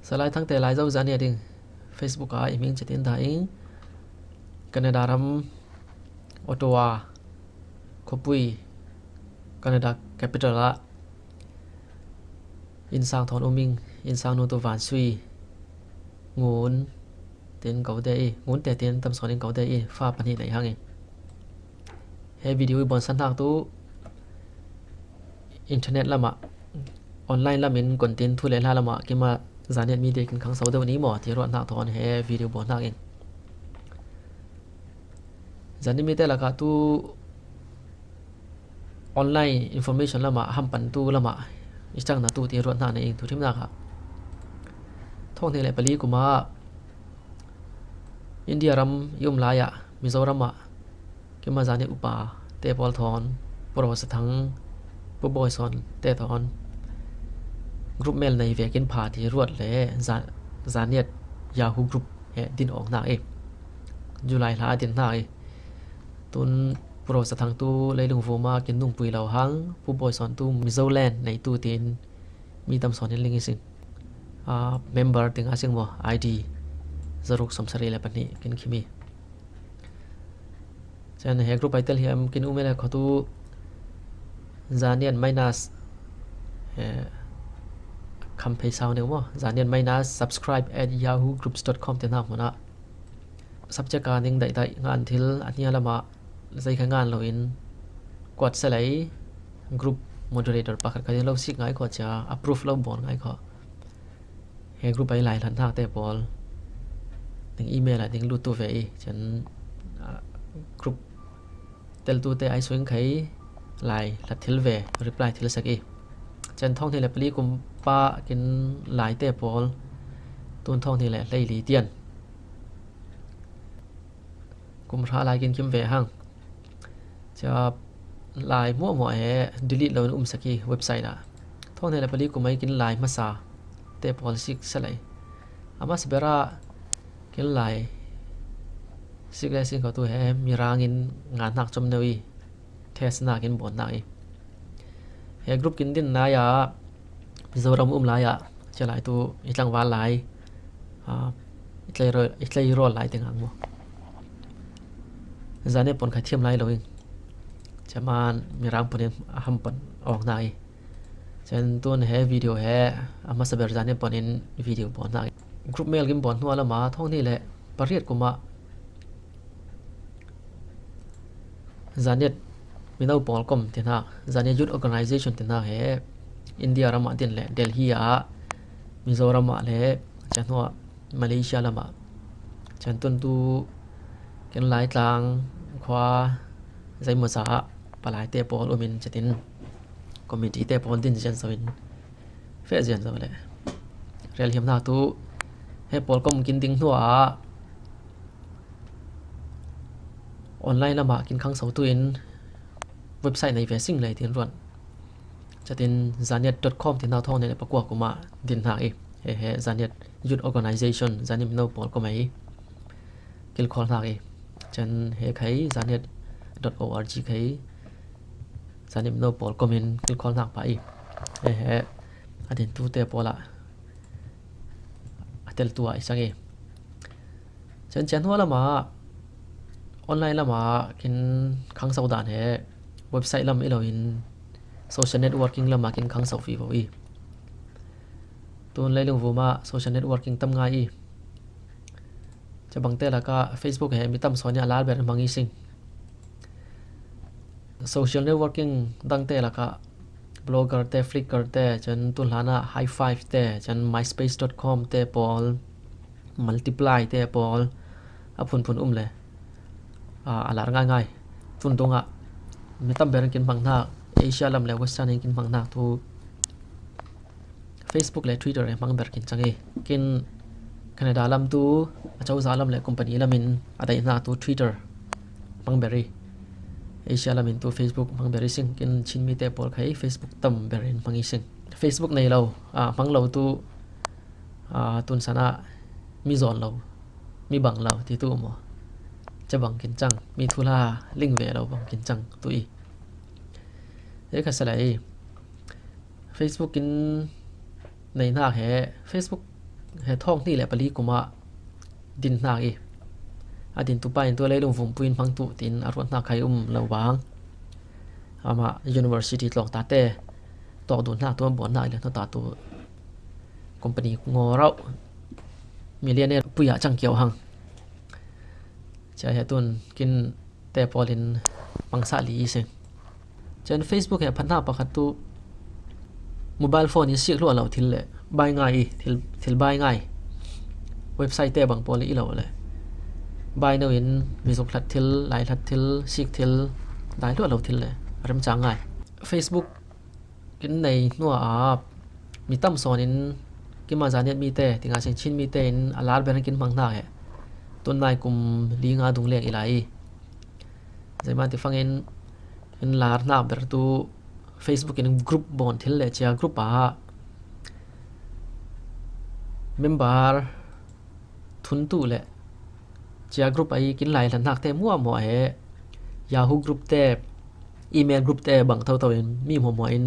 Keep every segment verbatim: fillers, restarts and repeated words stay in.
Salai Thangte Laizo Zaniat ing. Facebook ah i hming citin dah ing. Canada ram, Ottawa khuapui, Canada capital ah innsang thawn um ing. Innsang nu tu Vansui Ngun tin ko de i, Ngunte tin tam sawn in ko de i, fa pahnih nei hang i. He video i bawn san hnak tu internet lamah, online lamin kon tin thu le hla lamah keima Zaniat mite kin khangso deuh ni maw ti ruat hnak thawn he video bawn hnak ing. Zaniat mite lakah tu online information lamah, hampan tu lamah i cangna tu ti ruat hnak nei ing. Thu thimnak ah thawng hnih le pali kumah India ram i um lai ah, Mizoram ah keima Zaniat upa te pawl thawn, Pro Sathang, Pu Bawisawn te thawn group mail nei vekin pha ti ruat le Za-, Zaniat Yahoo group he din awng hnak i, July hla a din hnak i. Tun Pro Sathang tu leilung vuma kin nungpui lo hang, Pu Bawisawn tu Mizoland nei tu tin mi tam sawn in ling i sing. Ah, member tinga sing maw, I D zaruk sawmsarih le pahnih kin khim i. Cun he group ai tel hiam kin um i le khuatu Zaniat minus, eh, kham phei sau neu maw, Zaniat minus subscribe at yahoo groups dot com te hnak hmun ah subject a ning daihdaih ngan thil a hnia lamah zei kha ngan loin kuat selei group moderator pakhat kha ding lo sik ngai khawh cia, approve lo bawn ngai khawh. He group ai lai hlan hnak te pawl ning email ah ning lut tu ve i, cun, ah, group teltu te ai suing khai lai hlat thil ve, reply thil sek i. Cun thawng hnih le pali kum pah kin lai te pawl tun thawng hnih le hleili tian kum hra lai kin khim ve hang. Cia lai hmuahhmuah he delete lo in um sek i website ah. Thawng hnih le pali kum ai kin lai hmasa te pawl sik selei. A hmasa ber ah kin lai sik le sik ko tu he Mirang in ngan hnak com neu i, test hnak in bawn hnak i. He group kin din lai ah, Mizoram um lai ah, cia lai tu i tlangval lai, ah, i tlei rawl, i tlei rawl lai te ngang maw, Zaniat pon kha thiam lai lo in, cia man Mirang pon in a ham pon awng hnak i. Cun tun he video he a hmasa ber Zaniat pon in video bawn hnak i. Group mail kin bawn hnuah lamah thawng hnih le pariat kumah Zaniat mino pawl kom ti hnak, Zaniat Youth Organization ti hnak he India ram ah din le Delhi ah, Mizoram ah le, cun hnuah Malaysia lamah, cun tun tu ken Laitlang khua, Zeimaza ah palai te pawl um in, catin committee te pawl din zian zo in, feh zian zo le, relhiam hnak tu he pawl kom kin ding hnuah online lamah kin khangso tu in website nei ve sing lei tin ruat. Catin zaniat dot com ti hnak thawng hnih le pakua kumah din hnak i, he he Zaniat Youth Organization, Zaniat mino pawl kom ei kilkhawl hnak i, cun he khai zaniat dot org khai Zaniat mino pawl kom in kilkhawl hnak pah i, he he a din tu te pawl ah a teltu ah i cang i. Cun cian hnuah lamah, online lamah kin khangso dan he website lam i lo in social networking lamah kin khangso vivo i. Tun leilung vum ah social networking tam ngai i. Cabangte lakah Facebook he mi tam sawn i a lar ber hmang i sing. Social networking dangte lakah Blogger te, Flickr te, cun tun hlan ah High Five te, cun myspace dot com te pawl, Multiply te pawl a phunphun um le, aa, a lar ngaingai. Tun dongah mi tam ber in kin hmang hnak, Asia lam le Western in kin hmang hnak tu Facebook le Twitter he hmang ber kin cang i. Kin Canada lam tu a cozah lam le company lam in a daih hnak tu Twitter hmang ber i. Asia lam in tu Facebook hmang ber i sing. Kin Chin mi te pawl khai Facebook tam ber in hmang i sing. Facebook nei lo, aa, hmang lo tu, aa, tun san ah mi zawn lo, mi bang lo ti tu maw? Ca bang kin cang, mi thuhla ling ve lo bang kin cang tu i. He kha salai i. Facebook in nei hnak he, Facebook He thawng hnih le pali kuma din hnak i, a dintu pa in tu leilung vumpuin hmang tu tin a ruat hnak khai um lo vang. Amah university tlawng ta te tawk dun hnak tu a buan hnak le hnu ta tu company ngaw rauh millionaire pui ah cang kiau hang. Cia he tun kin te pawl in pangsa li i seng. Cun Facebook he phatna pakhat tu mobile phone in sik hluah lo thil le bai ngai i, thil, thil bai ngai. Website te bang pawl i lo le bai no in mizuk hlat thil, lai hlat thil, sik thil, dai hluah lo thil le remcang ngai. Facebook kin nei hnuah a mi tam sawn in kima Zaniat mi te tinga sing Chin mi te in a lar ber kin hmang hna he. Tun nai kum li nga dung lek i lai i. Zeimah ti fangin in lar hnak ber tu Facebook in group bawn thil le cia group ah member thun tu le cia group ai kin lai hlat hnak te muah muah he Yahoo group te, email group te bang tho tho in mi muah muah in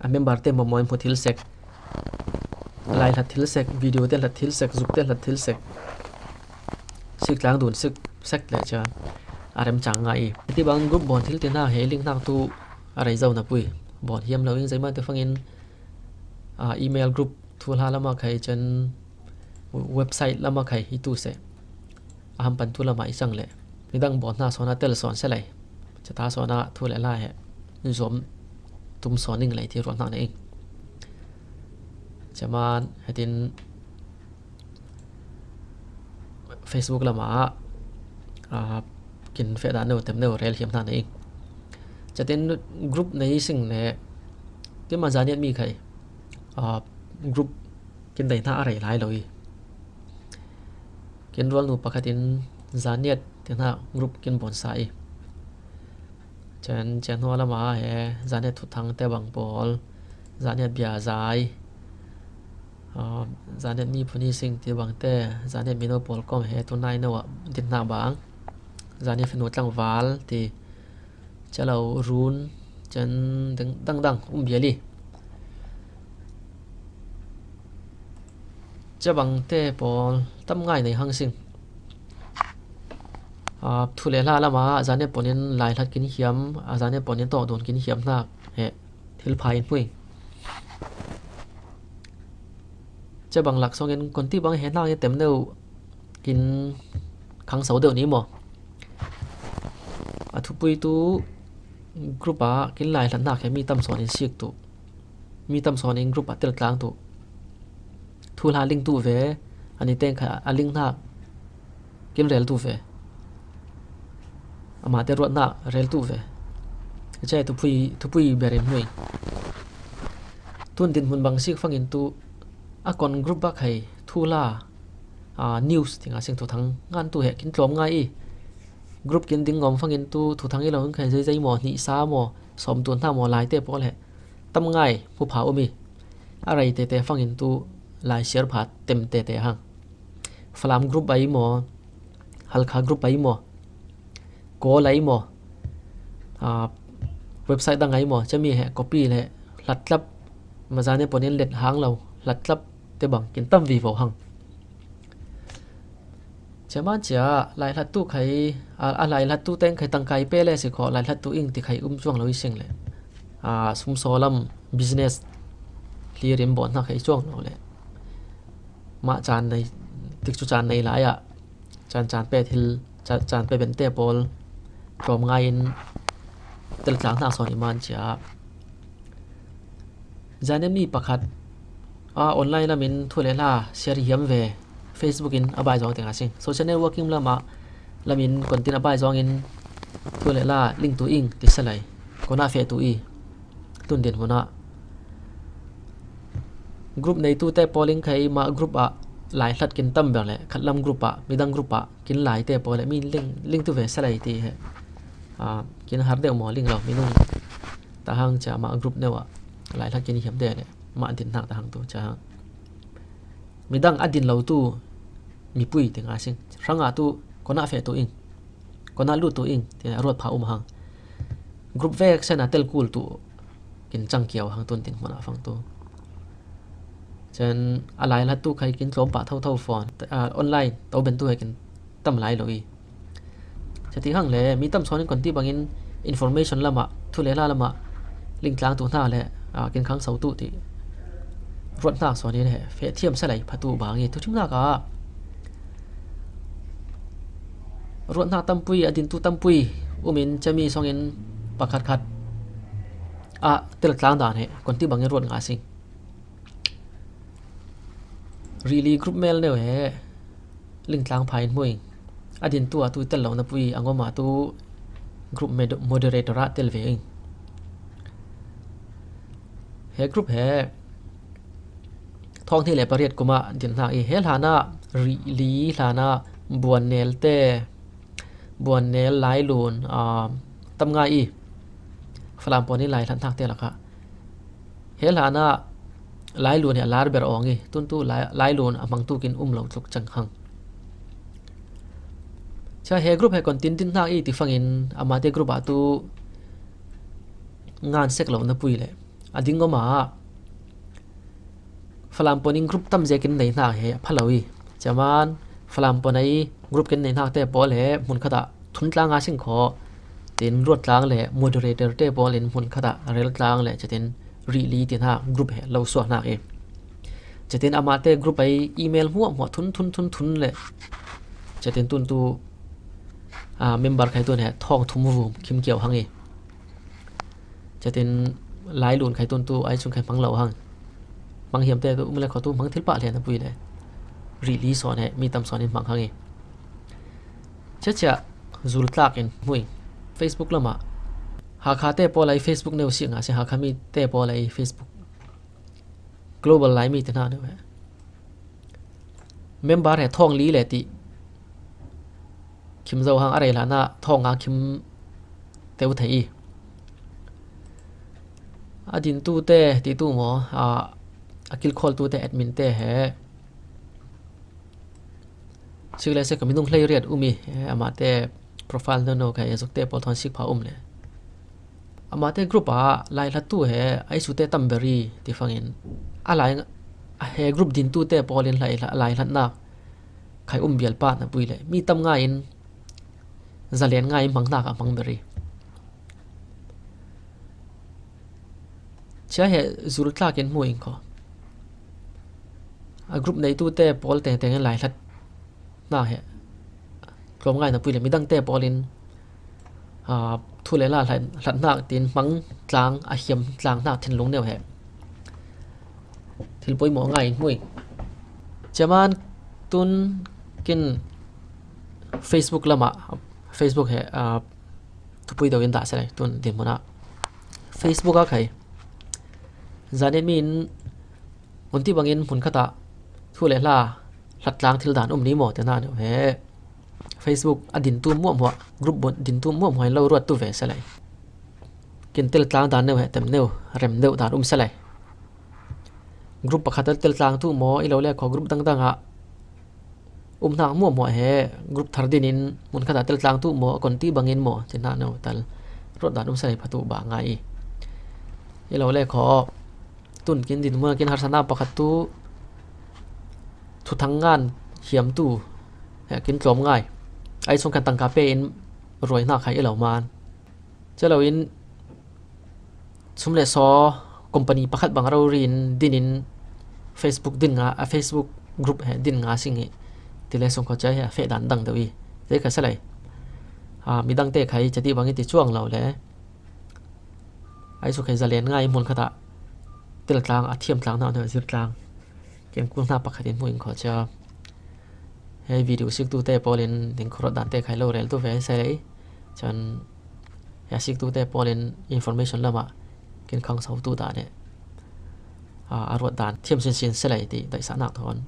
a member te muah muah in hmu thil sek, lai hlat thil sek, video te hlat thil sek, zuk te hlat thil sek, sik tlang dun sik sek le cia a remcang ngai i. Ti bang group bawn thil ti hna he link hnak tu a rei zo na pui bawn hiam lo in zeimah te fangin, ah, email group thu hla lama khai cun website lama khai hi tu seh. A hampan tu lama i cang le midang bawn hna sawn a tel sawn se lai. Cata sawn a thu le hla he zuam tum sawn ning lai ti ruat hnak na ing. Cama hetin Facebook lama ah, ah, kin feh dan no tem no rel hiam hna na ing. Catin group nei sing ne kima Zaniat mi khai, ah, group kin dei hna a rei lai lo i. Kin rual nu pakhat in Zaniat ti hna group kin bawn sa i. Cun cia hnuah lam ah he Zaniat thuthang te bang pawl, Zaniat bia zai, ah, Zaniat mi phuni sing ti bang te, Zaniat mino pawl kom he tu nai no ah din hna bang, Zaniat finu tlangval ti, calo run, cun dang dang um bial i. Cabang te pawl tam ngai nei hang sing. Ah, thu le hla lam ah Zaniat pawn in lai hlat kin hiam, ah, Zaniat pawn in tawk dun kin hiam hnak he thil pha in hmui. Cabang lak sawng in kon ti bang he hnak in tem no kin khang so deuh ni maw? A thupui tu group ah kin lai hlat hnak he mi tam sawn in sik tu, mi tam sawn in group ah tel tlang tu. Thu hla ling tu ve, ani teng kha a ling hnak kin rel tu ve. Amah te ruat hnak rel tu ve. Cai thupui, thupui ber in hmui. Tun din hmun bang sik fangin tu a kon group bak hai thu hla, ah, news tinga sing thuthang ngan tu he kin tlawm ngai i. Group kin ding ngawm fangin tu thuthang i lo in khai zeizei maw, hnih sa maw, sawm tu hna maw, lai te pawl he tam ngai hmu pha um i. A rei tete fangin tu lai siar pha tem tete hang. Falam group ai maw, Halkha group ai maw, Kawl ai maw, ah, website dang ai maw, cami he copy le hlat tlap, ma Zaniat pawn in let hang lo hlat tlap te bang kin tam vivo hang. Cia man cia lai hlat tu khai, a, a lai hlat tu teng khai tangkai pe le si kho, lai hlat tu ing ti khai um cuang lo i sing le, a, sum saw lam business hlir in bawn hna khai cuang lo le. Mah caan nei, tikcu caan nei lai ah caan, caan pe thil, caan, caan pe bente pawl tlawm ngai in tel tlang hna sawn i man cia. Zaniat mi pakhat, a, online lam in thu le hla share hiam ve, Facebook in a bai zong tinga sing. Social networking lam ah, lam in kon tin a bai zong in thu le hla ling tu ing ti sa lai. Kona feh tu i. Tun din hmun ah group nei tu te pawl in khai mah group ah lai hlat kin tam ber le khat lam group ah, midang group ah kin lai te pawl le mi ling, ling tu ve sa lai ti he. A, kin har deuh maw ling lo, minung ta hang cia mah group neu ah lai hlat kin hiam de le mah din hnak ta hang tu cia. Midang a din lo tu mipui tinga sing. Hrang ah tu kona feh tu ing. Kona lut tu ing, ti a ruat pha um hang. Group vek sen a tel kul tu kin cang kiau hang tun tin hmun ah fang tu. Chan a lai hlat tu khai kin tlawm pah thotho fawn, a, online to ben tu khai kin tam lai lo i. Chati hang le, mi tam sawn in kon ti bangin information lama, thu le hla lama, ling tlang tu hna le, a, kin khang so tu ti. Ruat hna sawn in he, fe thiam sa lai pha tu bang i, tu thim nak a. Ruat hna tampui, a din tu tampui, um in chami song in pakhat khat. A, tel tlang dan he, kon ti bangin ruat nga sing. Rili group mel neu he ling tlang pha in hmui. A din tu a tu tel lo na pui a ngoma tu group med-, moderator a tel ve ing. He group he thawng hnih le pariat kuma din hna i he hlana rili hlana buan nel te buan nel lailun, a, tam ngai i Falam pawnin lai hlat hnak te lakah he hlana lailun hi a lar ber awng i tun tu lai, lailun a hmang tukin um lo tluk cang hang. Chia he group he kon tin din hnak i ti fangin amate group ah tu ngan sek lo na pui le a ding ngoma Falam pawnin group tam zekin nei hna he a pha lo i. Chaman Falam pawn ai group kin nei hnak te pawl he hmun khatah thun tlang a sing khaw. Tin ruat tlang le moderator te pawl in hmun khatah rel tlang le chatin rili ti hna group he lo suak hnak i. Chatin amah te group ai email hmuah hmuah thun thun thun thun le chatin tun tu, a, member khai tun he thawng thum vum khim kiau hang i. Chatin lailun khai tun tu ai chung khai hmang lo hang. Hmang hiam te tu um le kho tu hmang thil pah hlen a pui le. Rili sawn he mi tam sawn in hmang hang i. Chia chia zul tlak in hmui. Facebook lama. Hakha te pawl ai Facebook neu si nga si Hakha mi te pawl ai Facebook. Global Laimi te hna neu he. Member he thawng li le ti. Khim zo hang a rei hlan ah thawng nga khim teu thei i. A din tu te ti tu maw, a, a kilkhawl tu te admin te he. Sik le sik ka minung hlei riat um i, eh, amah te profile no no ka e zuk te pawl thawn sik pha um le. Amah te group ah lai hlat tu he, ai su te tam beri ti fangin. A lai, a he group din tu te pawl in lai, lai hlat nak. Khai um bial pah na pui le. Mi tam ngai in, zalen ngai in hmang nak a hmang beri. Chia he zul tlak in hmu in kho. A group nei tu te pawl teng teng in lai hlat na he. Tlawm ngai na pui le midang te pawl in, a, thu le hla hlat, hlat hnak tin hmang tlang a hiam tlang hnak thinlung neu he. Thil pawimawh ngai in hmu in. Chaman tun kin Facebook lama, Facebook he, a, thupui deuh in dah se lai, tun dinhmun ah. Facebook ah khai. Zanin mi in, un ti bangin hmun khatah, thu le hla, hlat tlang thil dan um ni maw, te hna neu he. Facebook a din tu muahmuah, group bun din tu muahmuah in lo ruat tu ve se lai. Kin tel tlang dan neu he, tem neu, rem neu dan um se lai. Group pakhat a tel tlang tu maw, i lo le kho group dangdang ah, um hnak muahmuah he group thar din in hmun khatah tel tlang tu maw, a kon ti bangin maw, ti hna no tal ruat dan um sai pha tu ba ngai i. I lo le kho tun kin din mun kin harsana pakhat tu thuthang ngan hiam tu he kin tlawm ngai. Ai sung khan tangka pe in ruai hna khai i lo man. Chalo in sum le saw company pakhat bang rori in din in Facebook din nga, a Facebook group he din nga sing hi. Ti le sung kho chai he a feh dan dang deuh i. Te kha salai. A, midang te khai chati bang i ti chuang lo le. Ai su khai zalen ngai mun khatah. Tel tlang, a thiam tlang hna, hna zir tlang. Kem kul hna pakhat in hmu in kho cha. He video sik tu te pawl in ding khorot dan te khai lo rel tu ve se lei. Chan he sik tu te pawl in information lama kin khang sau tu dan e. A, a ruat dan thiam sin sin se lei ti daih sa nak thon.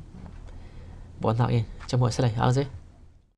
Bon hnak in, cham huai se lei, ang ze.